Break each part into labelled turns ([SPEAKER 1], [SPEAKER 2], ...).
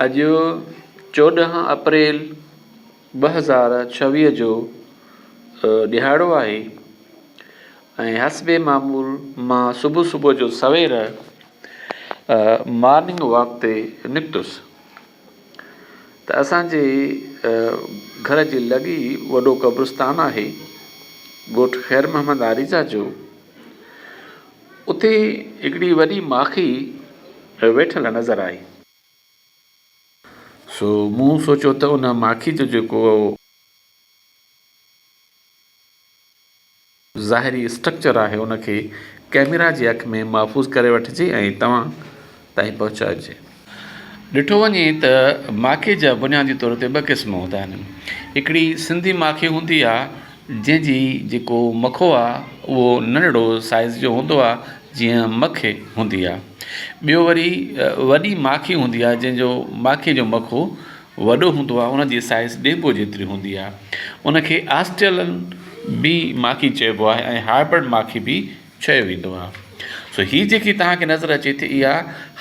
[SPEAKER 1] اڄ 14 اپريل 2026 جو ڏهاڙو آهي ۽ حسب معمول مان صبح صبح جو سوير مارننگ واڪ تي نڪتس ته اسان جي گهر جي لڳ ئي وڏو قبرستان آهي ڳوٺ خير محمد آريجا جو اتي هڪڙي وڏي ماکي ويٺل نظر آئي. سو مون سوچيو ته ان ماکي جو جيڪو ظاهري اسٽرڪچر آهي ان کي ڪئميرا جي اک ۾ محفوظ ڪري وٺجي ۽ توهان تائين پهچائجي. ڏٺو وڃي ته ماکي جا بنيادي طور تي ٻه قسم هوندا آهن. هڪڙي سنڌي ماکي هوندي آهي جنهن جي جيڪو مکو آ اهو ننڍڙو سائيز جو هوندو آ جيئن مکي هوندي آ. ٻيو وري وڏي ماکي هوندي آ جنهن جو ماکي جو مکو وڏو هوندو آ ان جي سائيز ڏينڀو جيتري هوندي آ. ان کي آسٽريلن به ماکي چئبو آهي ۽ هائبرڊ ماکي به چيو ويندو آ. سو هي جيڪي توهان کي نظر اچي ٿي اها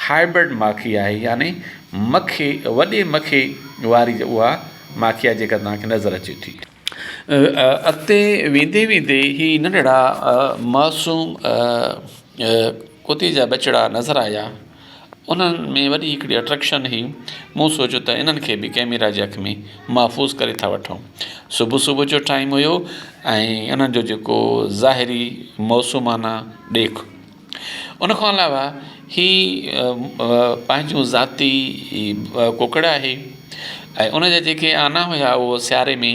[SPEAKER 1] هائبرڊ ماکي آهي يعني مکي وڏي مکي واري اها ماکي آهي جيڪا توهان کي نظر اچي ٿي. اڳتي ويندي ويندي هي ننڍڙا معصوم ڪتي جا ٻچڙا نظر آيا. انهن ۾ وڏي هڪڙي اٽريڪشن هئي. مون سوچيو ته انهن کي به ڪئميرا جي اک ۾ محفوظ ڪري ٿا وٺون. صبح صبح جو ٽائيم هيو ۽ انهن جو جيڪو ظاهري معصومانه ڏيک. ان کان علاوه هي پنهنجون ذاتي ڪڪڙ آهي ۽ ان جا جيڪي آنا هيا اهو سياري ۾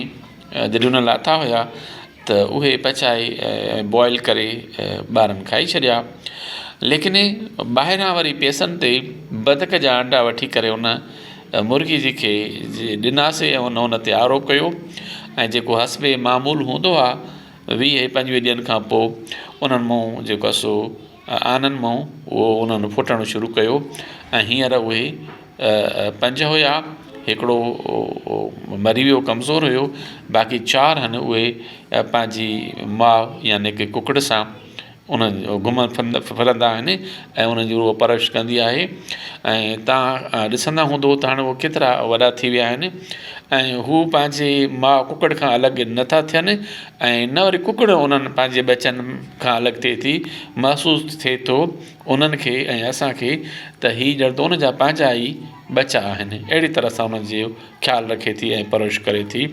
[SPEAKER 1] جڏهن ان لاٿا هيا ته اهي پچائي ۽ بوائل ڪري ٻارن کائي ڇڏيا ليڪن ٻاهران وري پئسن تي بدڪ جا انڊا وٺي ڪري ان مرغي جي کي ڏناسي ۽ ان ان تي آرو ڪيو ۽ جيڪو حسب معمول هوندو آهي 20 ۽ 25 ڏينهن کان پوء انهن مون جيڪو آهي سو آنن مون اهو انهن ڦٽڻ شروع ڪيو ۽ هينئر اهي پنج هيا هڪڙو مري ويو ڪمزور هيو باقي چار هن اهي پنهنجي ماء يعني ڪه ڪڪڙ سان انهن جو گهمن ڦرندا آهن ۽ انهن جي اها پرورش ڪندي آهي ۽ توهان ڏسندا هوندو ته هاڻي اهي ڪيترا وڏا ٿي ويا آهن ۽ هو پنهنجي ماء ڪڪڙ کان الڳ نٿا ٿين ۽ نه وري ڪڪڙ انهن پنهنجي ٻچن کان الڳ ٿئي ٿي محسوس ٿئي ٿو انهن کي ۽ اسان کي ته هي ڄڻ ته ان جا پنهنجا ئي ٻچا آهن اهڙي طرح سان انهن جو خيال رکي ٿي ۽ پرورش ڪري ٿي.